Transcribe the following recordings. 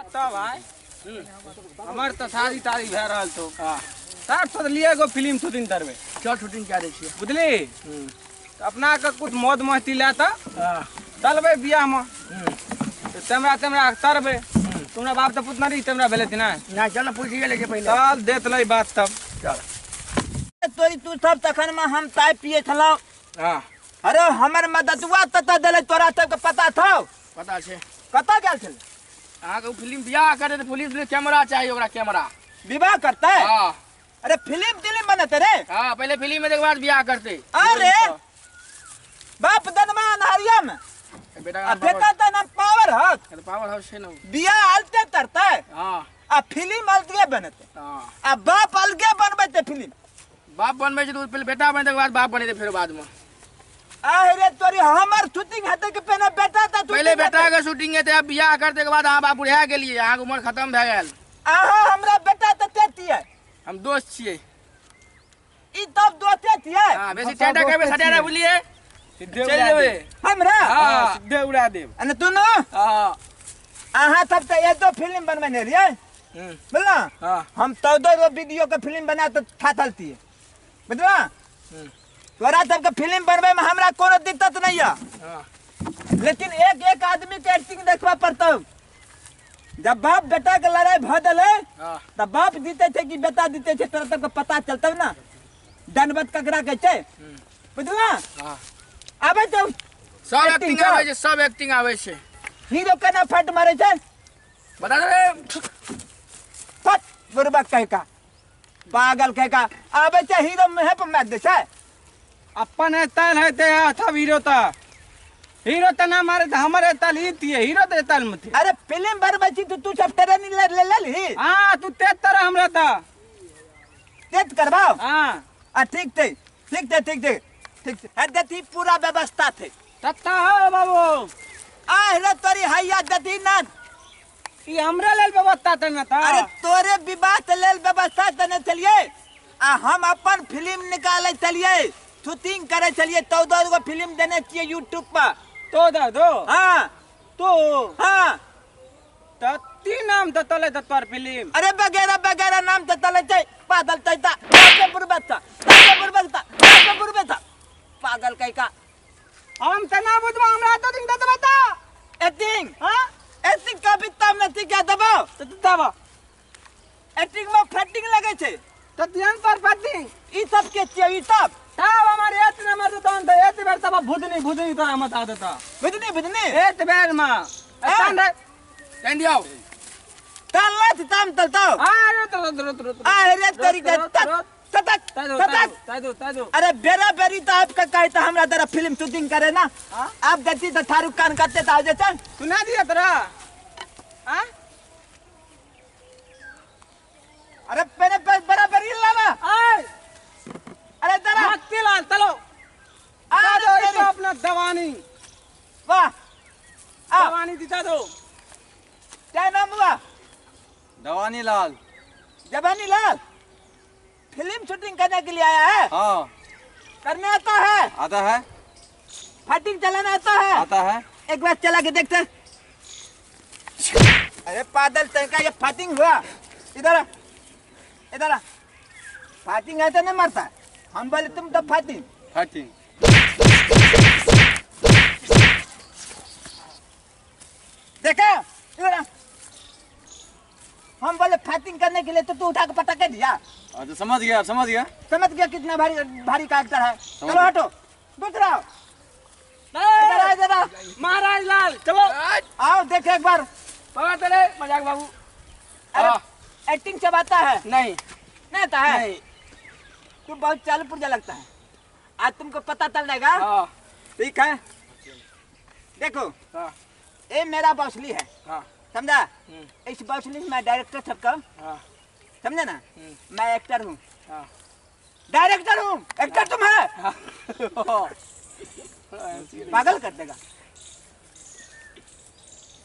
तब भाई हमर तऽ शादी तादी भए रहल छौ। तार सोचलिए एगो फिल्म शूटिंग करबै। चल शूटिंग कए दै छियै। बुझली? तऽ अपना के कुछ मौज मस्ती लए तऽ चलबै बियाह मे। तऽ तेमरा तेमरा तरबै। तुम्हारा बाप तऽ पुतना रही तेमरा भेलै ना? नहीं चल ना पूछ ले के पहिले। चल देत लै बात तब। चल तोरी तू सब तखन में हम ताय पिए छलौ। हां अरे हमर मददुआ तत देले तोरा सबके पता छौ? पता छै। कतऽ गेल छलै? अहाँ के फिल्म बियाह करे त पुलिस ले कैमरा चाहिए ओकरा कैमरा। विवाह करतै? हां। अरे फिल्म तिल्म बनते रे? हां पहले फिल्म में बाद बियाह करते। अरे बाप दनमा अनहरिया में बेटा आ बेटा त नाम पावर हक। पावर हाउस छै ना। बियाह अलते तरतै। हां। आ फिल्म अलगे बनते। हां। आ बाप अलगे बनबैते फिल्म। बाप बनबै छै त पहले बेटा बनते बाद बाप बनेते फिर बाद में। अरे तोरी हमर शूटिंग हेतै कि पहले बेटा त पहले बेटा के शूटिंग हेतै आ बियाह करते के बाद अहाँ बाप बुढ़ा गेलियै, अहाँ के उम्र खत्म भए गेल। अहाँ हमरा बेटा त तेतियै। हम दोस्त छियै। ई तब दोस्ते छियै। हां बेसी टेंटा करबै सटिया ना बुझलियै? सीधे चलि जेबै। हमरा? हां सीधे उड़ा देब। अने तू न? हां। अहाँ सब त एतो फिल्म बनबेने रहियै। बुझला? हां। हम 14 गो वीडियो के फिल्म बना त थाथलतियै। बुझला? तोरा सबके फिल्म बनबै में हमरा कोनो दिक्कत नहीं है। हां। लेकिन एक एक आदमी के एक्टिंग देखबा पड़तौ। जब बाप बेटा के लड़ाई भ गेलै तब बाप जीते छै कि बेटा जीते छै तोरा सबके पता चलतौ ना। दनबत ककरा कहै छै? बुझला? हां। आबै छौ सब एक्टिंग आबै छै, सब एक्टिंग आबै छै। हीरो केना फट मारै छै? बता दे। फट बुरबक कहका पागल कहका आबै छै हीरो मुँहे पर मारि दै छै। अपन एतल है ते सब हीरो त हीरो त ना मारे त हमर एतल ही थिए हीरो त एतल में थे। अरे फिल्म बनबै छी तू सब ट्रेनिंग ले ले लेलही? हां तू तेज तरह हमरा त तेज करबाओ। हां। आ ठीक छै ठीक छै ठीक छै ठीक छै। है देखी पूरा व्यवस्था थे। तत्ता हो बाबू। आ रे तोरी हैया देखी ना। ई हमरा लेल व्यवस्था त ना था। अरे तोरे विवाह के लेल व्यवस्था त ने चलिए। आ हम अपन फिल्म निकाले चलिए, शूटिंग करे चलिए। 14 गो फिल्म देने छियै यूट्यूब पर। तो दा दो। हां। तो हां। त तीन नाम त तले त तोर फिल्म। अरे वगैरह वगैरह नाम त तले छै। पागल तैता ताके बुरबता ताके बुरबता ताके बुरबता पागल कैका। हम त ना बुझबा हमरा तो दिन दे बता। एक्टिंग? हां। एक्टिंग का भी तब न ठीक है दबाओ। त दबा। एक्टिंग में फटिंग लगे छै। त ध्यान पर फटिंग। ई सब के छियै ई सब? तब हमारे एत नंबर तो तहन त एत बेर तब भुदनी भुदनी तोरा मत आदत। भुदनी भुदनी? एत बेर मा। एतन रे। तन दियो। तलत तम तलतो। आ रो रो रो रो रो। आ रे तोरी के तक तक तक तादो तादो। अरे बेरा बेरी तो आपका कहे तो हमरा जरा फिल्म शूटिंग करे ना। आप देखती तो थारू कान करते तो आ जाते। सुना दिया तोरा? हां? अरे पहले बराबरी लावा। आय। अरे जरा मत्ती लाल चलो। अरे तो अपना दवानी। वाह। दवानी दिता दो। क्या नाम हुआ? दवानी लाल। जवानी लाल फिल्म शूटिंग करने के लिए आया है? हाँ। करने आता है? आता है। फाटिंग चलाना आता है? आता है। एक बार चला के देखते। अरे पागल तनका ये फाटिंग हुआ। इधर इधर फाटिंग ऐसे नहीं मारता। हम बोले तुम तो फाटिंग फाटिंग। देखा इधर हम बोले फाटिंग करने के लिए तो तू उठा के पटक के दिया। अच्छा समझ गया समझ गया समझ गया। कितना भारी भारी कागज है। चलो हटो दूसरा इधर इधर महाराज लाल चलो आओ देख एक बार। पकड़ मजाक बाबू। अरे एक्टिंग सब आता है? नहीं नहीं आता है। नहीं। तू बहुत चालू पुर्जा लगता है। आज तुमको पता चल जाएगा। ठीक है देखो ये मेरा बौसली है। समझा? इस बौसली में मैं डायरेक्टर सबका। समझा ना? मैं एक्टर हूँ। डायरेक्टर हूँ एक्टर तुम है। पागल कर देगा।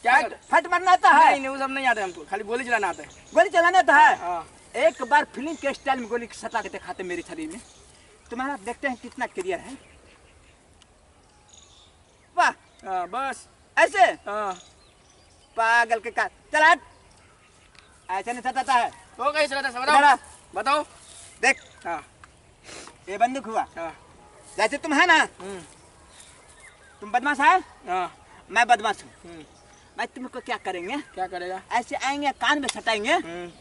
क्या फट मारना आता है? नहीं नहीं वो सब नहीं आता हमको, खाली गोली चलाना आता है। गोली चलाना आता है? एक बार फिल्म के स्टाइल में गोली सटा के दिखाते मेरे शरीर में। तुम्हारा देखते हैं कितना क्लियर है। वाह। बस ऐसे? हाँ। पागल के का चला। ऐसे नहीं सटाता है। तो कैसे चलाता है बताओ, बताओ। देख हाँ ये बंदूक हुआ। हाँ जैसे तुम है ना, तुम बदमाश है। हाँ मैं बदमाश हूँ। मैं तुमको क्या करेंगे? क्या करेगा? ऐसे आएंगे कान में सटाएंगे,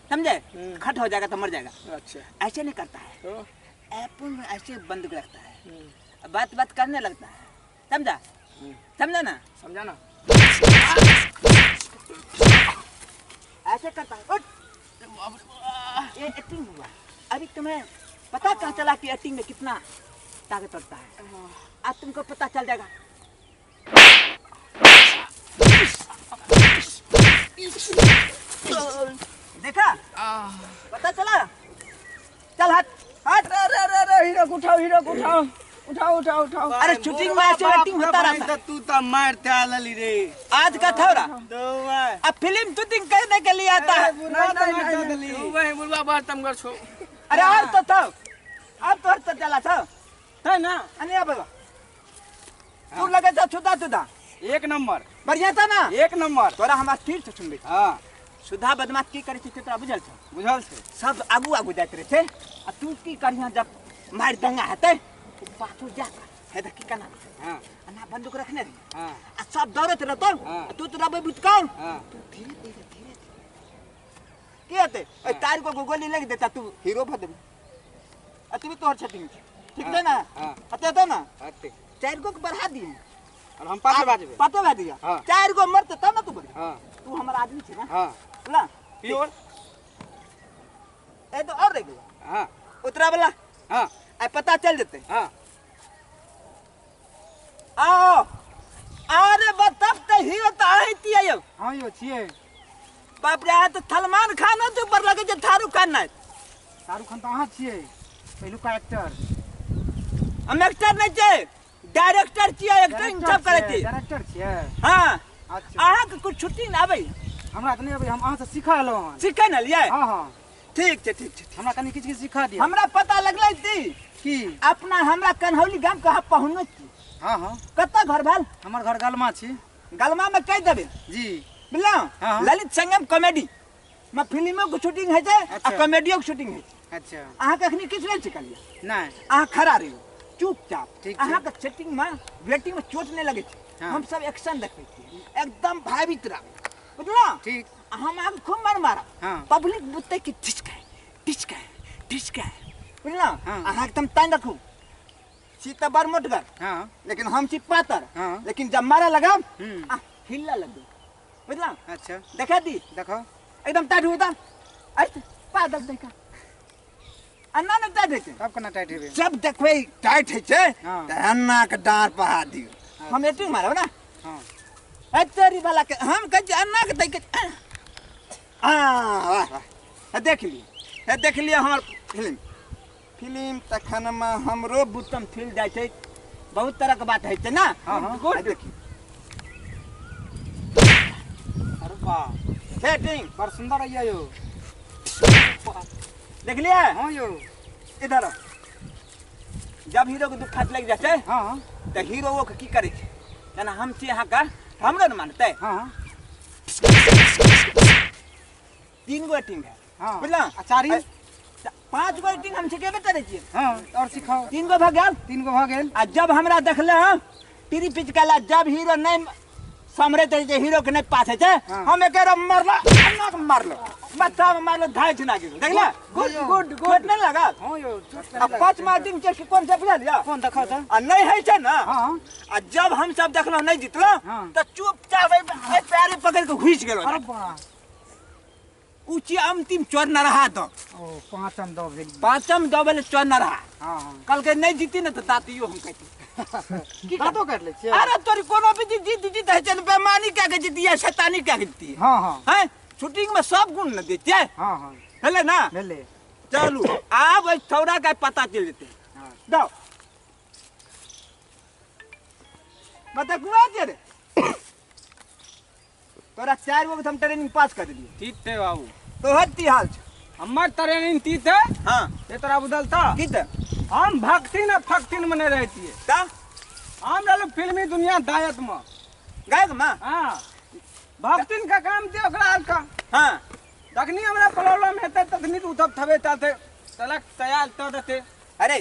समझे? खट हो जाएगा तो मर जाएगा। अच्छा ऐसे नहीं करता है तो? ऐप में ऐसे बंदूक रखता है, बात बात करने लगता है, समझा? समझा ना? समझा ना। ऐसे करता है। उठ, ये एक्टिंग हुआ। अभी तुम्हें पता कहाँ चला कि एक्टिंग में कितना ताकत पड़ता है? आज तुमको पता चल जाएगा। देखा, पता चला? चल हट हट। अरे अरे अरे हीरो को उठाओ, हीरो को उठाओ, उठाओ उठाओ उठाओ। अरे शूटिंग में ऐसे एक्टिंग होता रहता है। तू तो मारते आलली रे आज का थोड़ा। अब फिल्म शूटिंग करने के लिए आता है। तू वही बुलवा बात तम कर छो। अरे और तो था, अब तो तो चला था है ना। अरे अब तू लगे था छुदा छुदा। एक नंबर बढ़िया था ना? एक नंबर। तोरा हमरा ठीक से सुनबे। हाँ सुधा बदमाश की करे छै तोरा बुझल छौ? बुझल छै। सब आगू आगू जाइत रहे छै आ तू की करिहा जब मारि दंगा हेतै पाछू जा हे देखी केना। हां ना बंदूक रखने रही। हां आ सब दौड़ैत रहतौ, तू तो रहबै भुतकौ। हां तू धीरे धीरे धीरे की हेतै? ओइ तार को गोली लागि देता तू हीरो भ देबी। अतबी तोहर सेटिंग छै, ठीक छै ना? हां अते हेतौ ना? अते चारि गो के बढ़ा दिए और हम पाँच बाजबे। पाँचे बाज दिया। हां चारि गो मरतै तब ना तू बढ़। हां तू हमर आदमी छै ना। हां ला प्योर ए तो और रह गेल। हां उतरा वाला। हां आ पता चल जेतै। हां आओ अरे बताब त हीरो त आहिती आयो। हां यो छियै। बाप रे, आ त सलमान खान हो ऊपर लगे छै थारू खान नै। शाहरुख खान त अहाँ छियै पहिलुका एक्टर। हम एक्टर नै छियै, डायरेक्टर छियै। एक्टिंग सब करै छी। डायरेक्टर छियै? हां। अच्छा अहाँ के कुछ छुट्टी न आबै? हमरा त नै आबै, हम अहाँ से सिखा एलहुँ हन। सिखै न लियै? हां हां ठीक छै ठीक छै। हमरा कनि किछु किछु सिखा दिअ। हमरा पता लगलै ती की अपना हमरा कन्हौली गाम के अहाँ पहुँच छी। हां हां कतऽ घर भेल? हमर घर गलमा छी। गलमा में कहि देबै जी बुझलहुँ? हाँ। ललित संगम कॉमेडी में फिल्मो के शूटिंग होइ छै आ अच्छा। कॉमेडियो के शूटिंग होइ छै। अच्छा अहाँके अखनी किछु नहि सिखलियै? नहि। अहाँ खड़ा रहियौ चुपचाप। ठीक छै। अहाँके सेटिंग में वेटिंग में चोट नहि लगै छै। हाँ। हम सब एक्शन देखबै छियै, एकदम भयभीत रहबै, बुझलहुँ? ठीक। हम अहाँके खूब मार मारब। हाँ। पब्लिक बुझतै कि ठिसका ठिसका ठिसका, बुझलहुँ? हाँ। अहाँ एकदम तानि रखू। छी तऽ बड़ मोटगर। हाँ। लेकिन हम छी पातर। हाँ। लेकिन जब मारा लगाम हम्म। आ हिलऽ लगबै, बुझलहुँ? अच्छा देखा दी? देखो एकदम टाइट होता ऐसे पादल देखा अन्ना ने टाइट होइ छै। तब केना टाइट हेबै? जब देखबै टाइट होइ छै हाँ। तऽ अन्ना के डाँड़ पहा दियौ। हम एटिंग मारब ना। हाँ तेरी वाला के हम कहै छियै अन्ना के दै के आ वाह वाह। देख लियौ, देख लियौ हमर फिल्म। फिल्म तखन में हमरो बुतम थिल जाइ छै। बहुत तरह के बात होइ छै ना। हाँ, हाँ। गुड देखियौ अरे वाह सेटिंग बड़ सुंदर अइया यो। देख लियै? हाँ यो। इधर आओ। जब हीरो के दुख लग जाइ छै हाँ हाँ तऽ हीरो ओ के की करै छै? जेना हम छी अहाँके, हमरो ने मानतै? हाँ हाँ तीन गो एक्टिंग है। हाँ। बुझलहुँ? आ चारि? पाँच गो एक्टिंग हम सिखेबे करै छियै। हाँ और सिखाओ। तीन गो भऽ गेल। तीन गो भऽ गेल। आ जब हमरा देखले हम टीरी पिचकाला, जब हीरो नहि समरैत रहै छै, हीरो के नहि पास होइ छै, हाँ। हम एके बेर मारलो, अन्ना के मारलो, माथा में मारलो, धाइ छिना गेल। देखले? गुड गुड चोट नहि लागल? हाँ यो चोट आ पाँच एक्टिंग छै कोन से बुझलियै? कोन देखो तऽ? आ नहि होइ छै ना। हाँ आ जब हम सब देखलहुँ नहि जितलहुँ हाँ। तऽ चुपचाप एहि पैरे पकड़ि कऽ घुसि गेलहुँ। अरे वाह ऊँची अंतिम चोर न रहा दो। ओ पाँचम दो भेल। पाँचम दो भेल चोर न रहा। हाँ हाँ कहलकै नहि जीती ने तऽ दाँतियो हम काटि। की दाँतो काटि लै छियै? अरे तोरी कोनो भी जीत जीत होइ छै ने, बेमानी कए के जीती या शैतानी कए के जीती। हाँ हाँ हैं शूटिंग में सब गुण न दै छियै। हाँ हाँ भेलै ना? भेलै। चलू आब एहि छौड़ा के पता चलि जेतै। हाँ दौ बता कुआ जे रे तोरा चारि गो हम ट्रेनिंग पास कर देलियै। ठीक छै बाबू। तोहर की हाल छौ? हमर ट्रेनिंग तीत है। हाँ ये तोरा बुझल था? की तऽ? हम भक्तिन आ फक्तिन में नहीं रहतियै। तऽ? हम रहलहुँ फिल्मी दुनिया दायत में। गायक में? हाँ भक्तिन का काम दियो ओकरा हल्का। हाँ तखनी हमरा प्रॉब्लम हेतै तखनी तऽ उठब थबे चलते तलक तैयार तो देते। अरे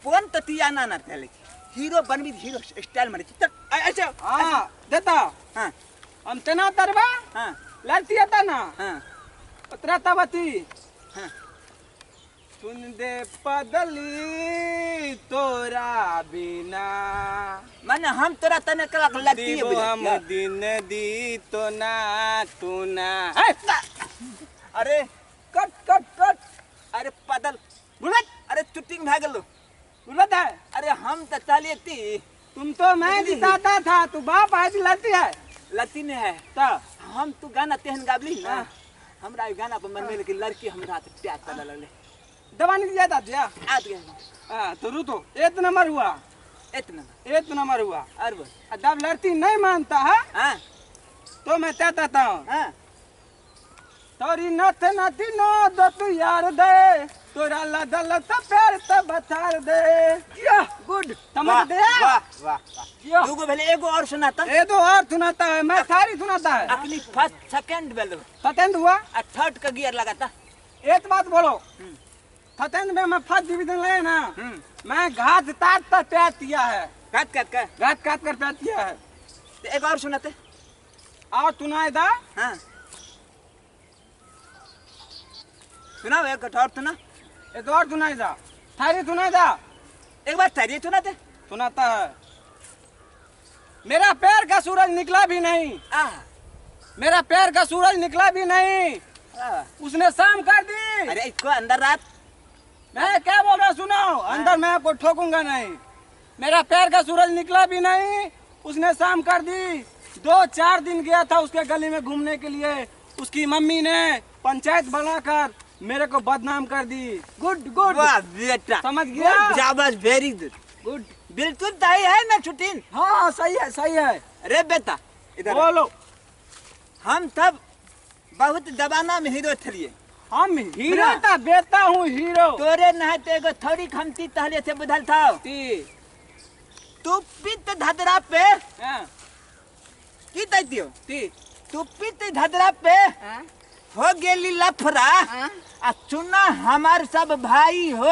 कौन ततिया ना ना चले हीरो बनबी हीरो स्टाइल मारे छी अच्छा हां देता। हां हम तेना तरबा। हां लड़ती आता ना। हां उतरा तबती। हां सुन दे पदली तोरा बिना माने हम तोरा तने कलक लगती है हम दिन दी तो ना तू ना। अरे कट कट कट। अरे पदल बुलत। अरे चुटिंग भा गेलो बुलत है। अरे हम तो चलिए ती तुम तो मैं जिताता था तू बाप आज लती है लती नहीं है तो हम तू गाना तेहन गाबली ना हमरा गाना पर मन में कि लड़की हमरा से प्यार करे लगले दवा नहीं दिया दिया आ गया। हां तो रुको एक नंबर हुआ एक नंबर हुआ। और बोल जब लड़ती नहीं मानता है। हां तो मैं कहता हूं। हां तोरी नथ नथी नो दो तू यार दे तोरा लदल त प्यार त बथार दे। या गुड समझ दे। वाह वाह वाह दूगो भले एगो और सुनाता ए तो और सुनाता है मैं सारी सुनाता है। अपनी फर्स्ट सेकंड बेल सेकंड हुआ और थर्ड का गियर लगाता। एक बात बोलो सेकंड में मैं फर्स्ट डिवीजन लाया ना मैं घास ताट तक प्यार किया है काट काट कर घास काट कर प्यार किया है। तो एक और सुनाते और सुनाए दा। हां सुनाओ एक और सुना एक और सुनाए दा थारी सुनाए दा एक बार थारी सुनाते सुनाता है। मेरा पैर का सूरज निकला भी नहीं। मेरा पैर का सूरज निकला भी नहीं उसने शाम कर दी। अरे इसको अंदर रात मैं क्या बोल रहा सुनाओ अंदर मैं आपको ठोकूंगा नहीं। मेरा पैर का सूरज निकला भी नहीं उसने शाम कर दी। 2-4 दिन गया था उसके गली में घूमने के लिए उसकी मम्मी ने पंचायत बनाकर मेरे को बदनाम कर दी। गुड गुड वाह बेटा समझ गया शाबाश वेरी गुड गुड बिल्कुल सही है ना छुट्टी। हाँ सही है सही है। अरे बेटा इधर बोलो हम तब बहुत दबाना में हीरो थे हम हीरो था बेटा हूँ हीरो तोरे नहाते एगो थोड़ी खमती तहले से बुझल था तू पित धदरा पे। की दियो तू पित धदरा पे हो गेली लफड़ा आ चुना हमार सब भाई हो।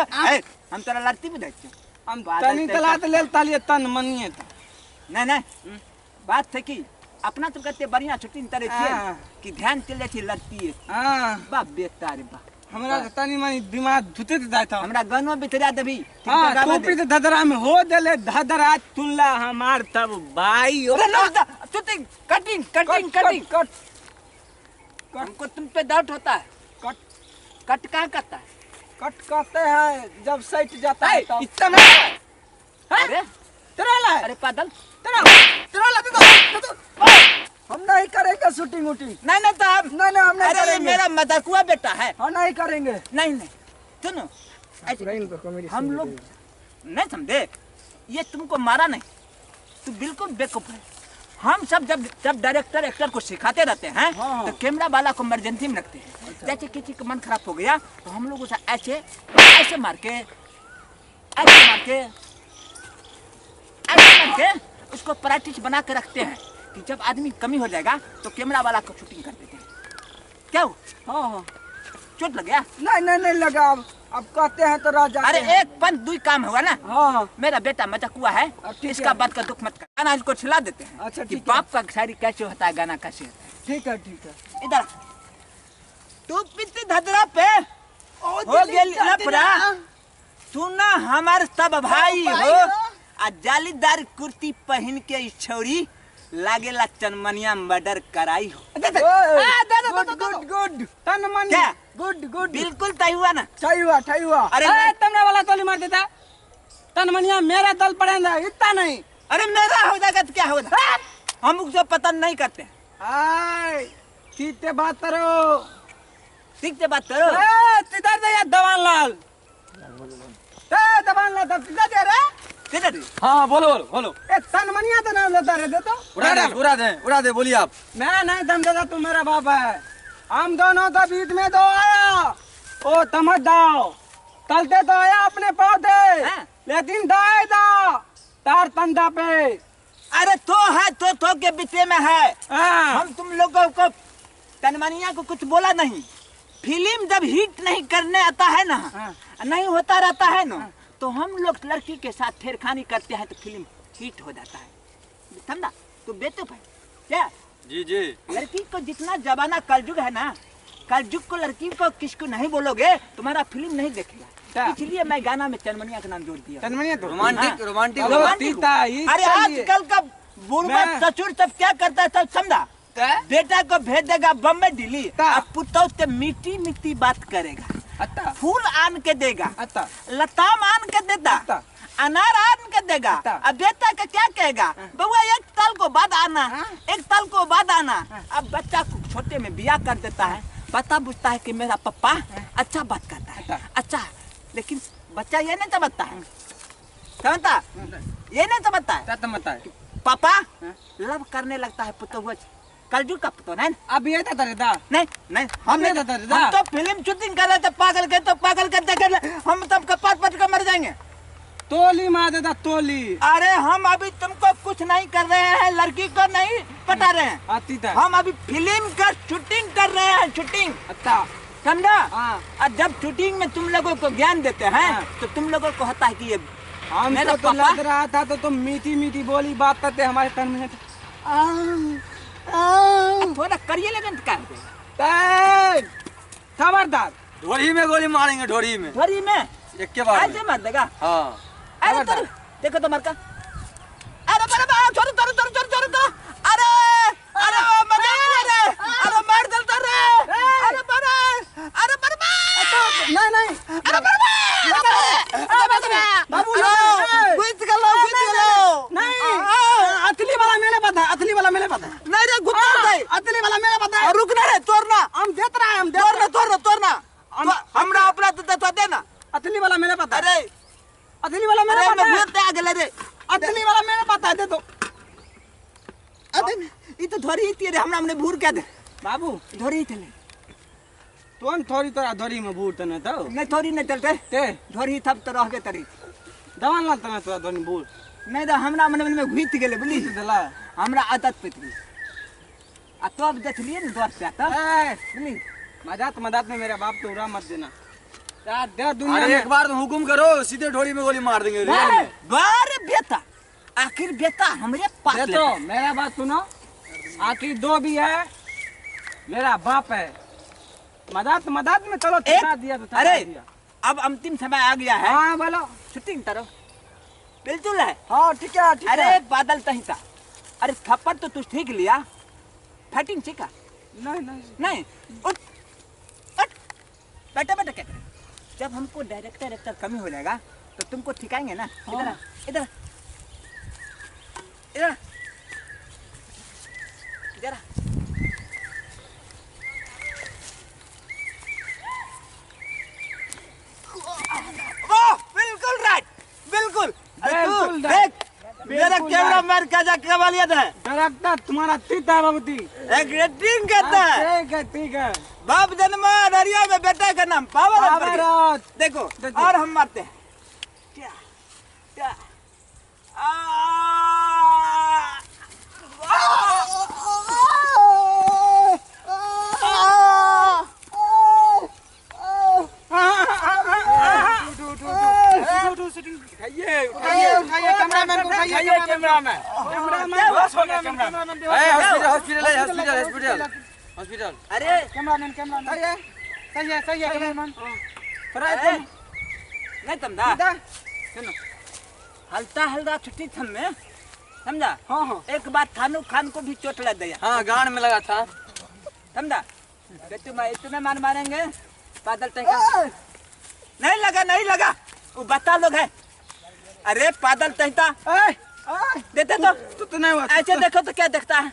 हम तोरा लड़ती बुझाइ छियौ हम तनी तलात लेल तालिए तन मनिए नहीं नहीं बात है कि अपना तो कते बढ़िया छुट्टी तरे छियै कि ध्यान चल जाइ छै लड़ती है। हां बा बेटा रे बा हमरा त तनी मनी दिमाग धुते जाय था हमरा गानो बितरा देबी। हां तू पित धदरा में हो देले धदरा तुनला हमार तब भाई हो। छुट्टी कटिंग कटिंग कटिंग कट हमको तुम पे डाउट होता है। कट कट कहाँ करता है कट कहते हैं जब सट जाता है तब इतना अरे तेरा ला अरे पादल तेरा तेरा ला तो हम नहीं करेंगे शूटिंग वूटिंग। नहीं नहीं तो हम नहीं नहीं हम नहीं अरे करेंगे। मेरा मजाकुआ बेटा है हम नहीं करेंगे। नहीं नहीं सुनो हम लोग नहीं समझे ये तुमको मारा नहीं तू बिल्कुल बेवकूफ है। हम सब जब जब डायरेक्टर एक्टर को सिखाते रहते हैं। हाँ। तो कैमरा वाला को इमरजेंसी में रखते हैं। अच्छा। जैसे किसी का मन खराब हो गया तो हम लोग उसे ऐसे ऐसे मार के ऐसे मार के ऐसे मार के उसको प्रैक्टिस बना के रखते हैं कि जब आदमी कमी हो जाएगा तो कैमरा वाला को शूटिंग कर देते हैं। क्या हो? हाँ हाँ चोट लग गया? नहीं नहीं नहीं लगा अब कहते हैं तो राजा। अरे एक पंथ दुई काम होगा ना। हाँ मेरा बेटा मजाक हुआ है इसका बात का दुख मत कर। गाना इसको खिला देते हैं। अच्छा कि बाप का शायरी कैसे होता है गाना कैसे होता है। ठीक है ठीक है इधर तू पित धदरा पे हो गेल लफड़ा सुना हमार सब भाई हो आ जालीदार कुर्ती पहन के छौरी लागेला चनमनिया मर्डर कराई हो। गुड गुड गुड तनमनी गुड गुड बिल्कुल तय हुआ ना सही हुआ सही हुआ। अरे तमरा वाला तोली मार देता तनमनिया मेरा दल पड़ेगा इतना नहीं। अरे मेरा हो जाएगा तो क्या होगा हम उसको पता नहीं करते। आय ठीक से बात करो ठीक से बात करो। ए इधर दे यार दवान लाल ए दवान लाल तब किधर दे रे किधर? हाँ बोलो बोलो बोलो। ए तनमनिया तो नाम लेता रे दे तो उड़ा दे उड़ा दे उड़ा दे बोलिए आप। मैं नहीं दम देता तू मेरा बाप है। हम दोनों तो बीच में तो आया ओ समझ जाओ तलते तो आया अपने पौधे लेकिन दाए दा तार तंदा पे। अरे तो है तो के बीचे में है। हम तुम लोगों को तनमनिया को कुछ बोला नहीं। फिल्म जब हिट नहीं करने आता है ना, नहीं होता रहता है ना, तो हम लोग लड़की के साथ छेड़खानी करते हैं तो फिल्म हिट हो जाता है, समझा? तू बेवकूफ है क्या? जी जी। लड़की को जितना जमाना कलयुग है ना, कलयुग को लड़की को किसको नहीं बोलोगे तुम्हारा फिल्म नहीं देखेगा। इसलिए मैं गाना में चनमनिया का नाम जोड़ दिया। चनमनिया तो रोमांटिक रोमांटिक। अरे आजकल का बुढ़वा ससुर सब क्या करता है सब, समझा? बेटा को भेज देगा बम्बई दिल्ली, अब पुतौ से मीठी मीठी बात करेगा, फूल आन के देगा, लताम आन के देता, अनार आन के देगा। अब बेटा का क्या कहेगा? बउआ 1 साल को बाद आना, 1 साल को बाद आना। अब बच्चा को छोटे में बियाह कर देता है, बच्चा बुझता है कि मेरा पप्पा अच्छा बात करता है, अच्छा, लेकिन बच्चा ये नहीं समझता है, समझता ये नहीं समझता है, पापा लव करने लगता है पुतहु, कलयुग का पुतहु। नहीं अब ये था दा नहीं नहीं, हम नहीं था, हम तो फिल्म शूटिंग कर रहे थे, पागल के तो पागल कर देखे, हम तब कपाट पट कर मर जाएंगे। तोली मार देता तोली। अरे हम अभी तुमको कुछ नहीं कर रहे हैं, लड़की को नहीं पटा रहे हैं, आती था। हम अभी फिल्म का शूटिंग कर रहे हैं, शूटिंग, अच्छा समझा? और जब शूटिंग में तुम लोगों को ज्ञान देते हैं तो तुम लोगों को होता है कि ये हम मेरा तो लग रहा था तो तुम मीठी मीठी बोली बात करते हमारे तन में। थोड़ा करिए लेकिन क्या खबरदार, ढोरी में गोली मारेंगे, ढोरी में, ढोरी में एक के बाद ऐसे मार देगा। हाँ अरे तो देखो तो मरका, अरे बड़े बड़ा छोड़ो छोड़ो छोड़ो छोड़ो छोड़ो, अरे अरे मर जाएंगे रे, अरे मार दलता रे, अरे बड़े, अरे बड़े, नहीं नहीं, अरे बड़े, बाबू घुस गलो घुस गलो, नहीं असली वाला मेरे पता है, असली वाला मेरे पता है, नहीं रे घुस दे, असली वाला मेरे पता है, रुकना रे, तोड़ना हम देत रहा है, हम तोड़ना तोड़ना तोड़ना, हमरा अपना तो देना, असली वाला मेरे पता है, अरे असली वाला मेरे पता है, मैं आ गेले रे, असली वाला मेरे पता है, दे दो। अरे ई तो धोरी थी रे, हमरा हमने भूर के दे बाबू, धोरी थले तुम थोड़ी तोरा धोरी में भूर तने तो नहीं, थोड़ी नहीं चलते ते धोरी थब तो रह गए तरी दवान लाल तने तोरा धोरी भूर नहीं तो हमरा मन में घुस गेले बुझली, देला हमरा आदत पड़ गई। आ तो अब देखलिए न द्वार से आता बुझली, मजाक मजाक में मेरा बाप तो उड़ा मत देना यार, दुनिया। अरे एक बार तो हुकुम करो, सीधे ढोरी में गोली मार देंगे। बार बेटा आखिर बेटा हमरे पास तो मेरा बात सुनो, आखिर दो भी है मेरा बाप है, मजाक मजाक में चलो थका दिया तो अरे दिया। अब अंतिम समय आ गया है। हाँ बोलो, शूटिंग करो बिल्कुल है। हाँ ठीक है, ठीक अरे है। बादल तही था, अरे थप्पड़ तो तू ठीक लिया, फाइटिंग सीखा नहीं नहीं नहीं, उठ उठ बैठा बैठा क्या करें? जब हमको डायरेक्टर एक्टर कमी हो जाएगा तो तुमको ठिकाएंगे ना। इधर इधर इधर इधर, वाह बिल्कुल राइट, बिल्कुल बिल्कुल। देख मेरा कैमरा मैन का जा कमालियत है, डायरेक्टर तुम्हारा तीता बाबूती एक रेटिंग कहता है। ठीक है ठीक है, बाप जन्मा दरिया में बेटा का नाम पावर। देखो और हम मारते हैं क्या क्या कैमरामैन को उठाइए, cameraman cameraman hospital hospital hospital hospital. अरे कैमरामैन कैमरामैन सही है सही है कैमरामैन थोड़ा नहीं तमदा सुनो, हल्का हल्का छुट्टी थम में समझा। हाँ हाँ एक बार थानू खान को भी चोट लग गया। हाँ गान में लगा था समझा। तुम इतने मान मारेंगे बादल तक नहीं लगा नहीं लगा, वो बता लोग है। अरे बादल तहता देते तो नहीं हुआ। ऐसे देखो तो क्या देखता है,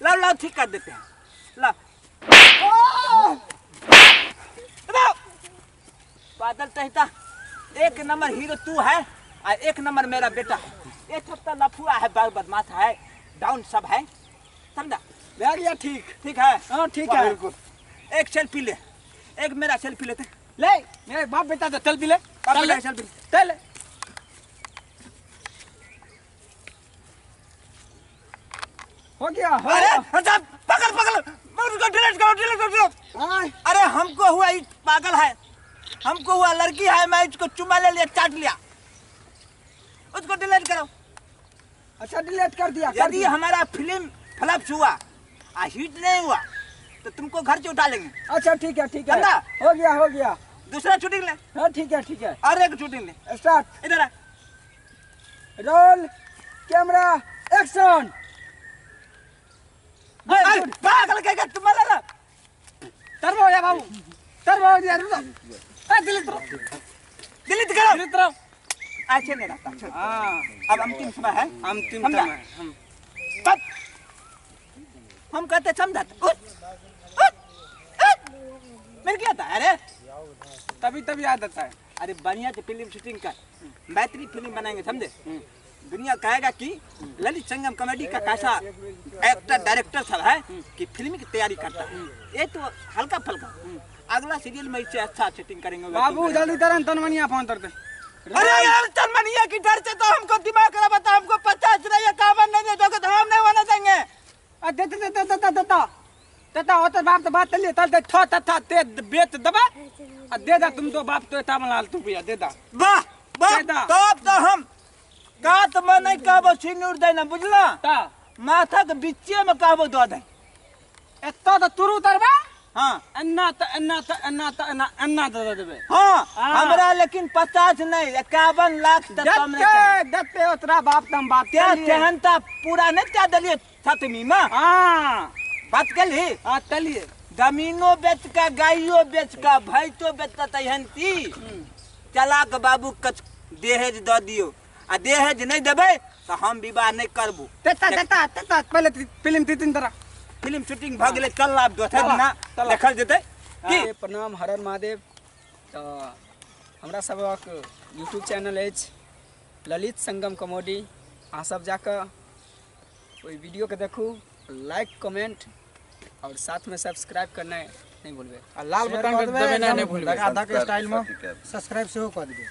लाओ लाओ ठीक कर देते हैं, लाओ। बादल तहता एक नंबर हीरो तू है और एक नंबर मेरा बेटा है। एक हफ्ता लफुआ है, बाल बदमाश है, डाउन सब है समझा। गया ठीक ठीक है। हाँ ठीक है बिल्कुल। एक सेल्फी ले, एक मेरा सेल्फी लेते ले, मेरे बाप बेटा तो सेल्फी ले, सेल्फी चल। हो गया हो। अरे पकड़ पकड़ उसको डिलीट करो, डिलीट करो। अरे हमको हुआ ये पागल है, हमको हुआ लड़की है, मैं इसको चुमा ले लिया, चाट लिया, उसको डिलीट करो। अच्छा डिलीट कर दिया। यदि हमारा फिल्म फ्लॉप हुआ आ हिट नहीं हुआ तो तुमको घर से उठा लेंगे। अच्छा ठीक है ठीक है, हो गया हो गया। दूसरा शूटिंग ले। हाँ ठीक है ठीक है, और एक शूटिंग ले। स्टार्ट। इधर आ। Roll camera action. पागल कहेगा तुम्हारा तर हो गया बाबू, तर हो गया। रुको, डिलीट करो, डिलीट करो, डिलीट करो। ऐसे नहीं रहता। हाँ अब अंतिम समय है, अंतिम समय। हम कहते समझा उठ उठ उठ, मेरे क्या था। अरे तभी तभी याद आता है। अरे बढ़िया से फिल्म शूटिंग कर, मैत्री फिल्म बनाएंगे समझे। दुनिया कहेगा कि ललित संगम कॉमेडी का कैसा एक्टर डायरेक्टर सब है कि फिल्म की तैयारी करता है। ये तो हल्का फुल्का, अगला सीरियल में इससे अच्छा सेटिंग करेंगे बाबू। जल्दी तरन तनमनिया फोन करते। अरे यार तनमनिया की डर से तो हमको दिमाग खराब होता है। हमको 50 नहीं 51 नहीं दोगे तो हम नहीं होना देंगे। दे दे दे दे दे दे होता बाप तो बात चलिए तल दे ठो तथा ते बेच दबा आ दे दा तुम तो बाप तो एता लाल रुपया दे दा। वाह वाह, तब तो हम कात में नहीं कहबो सिंदूर देना बुझला, माथा के बिच्चे में कहबो दो दे। एतो तो तुरु तरबा। हाँ अन्ना त अन्ना त अन्ना त अन्ना अन्ना दे देबे। हाँ हमरा लेकिन 50 नहीं 51 लाख तक कम नहीं दते ओतरा बाप तम बात तेहन ता पूरा नहीं क्या दलिए सातवीं में। हाँ बात कल ही। हाँ तलिए जमीनो बेच का, गाइयो बेच का, भैंसो बेच का तहन ती चलाक बाबू कछ दहेज the दियो आ दहेज नहीं देबे तो हम विवाह नहीं करबो। तेता तेता तेता पहले फिल्म तीन तरह फिल्म शूटिंग भ गेलै चल आब दोसर दिना देखल जेतै की। प्रणाम हर महादेव। तो हमरा सबक यूट्यूब चैनल अछि ललित संगम कॉमेडी, अहाँ सब जाके ओहि वीडियो के देखू, लाइक कमेंट और साथ में सब्सक्राइब करना नहीं भूलबै आ लाल बटन के दबेना नहीं भूलबै। आधा के स्टाइल में सब्सक्राइब सेहो क देबै।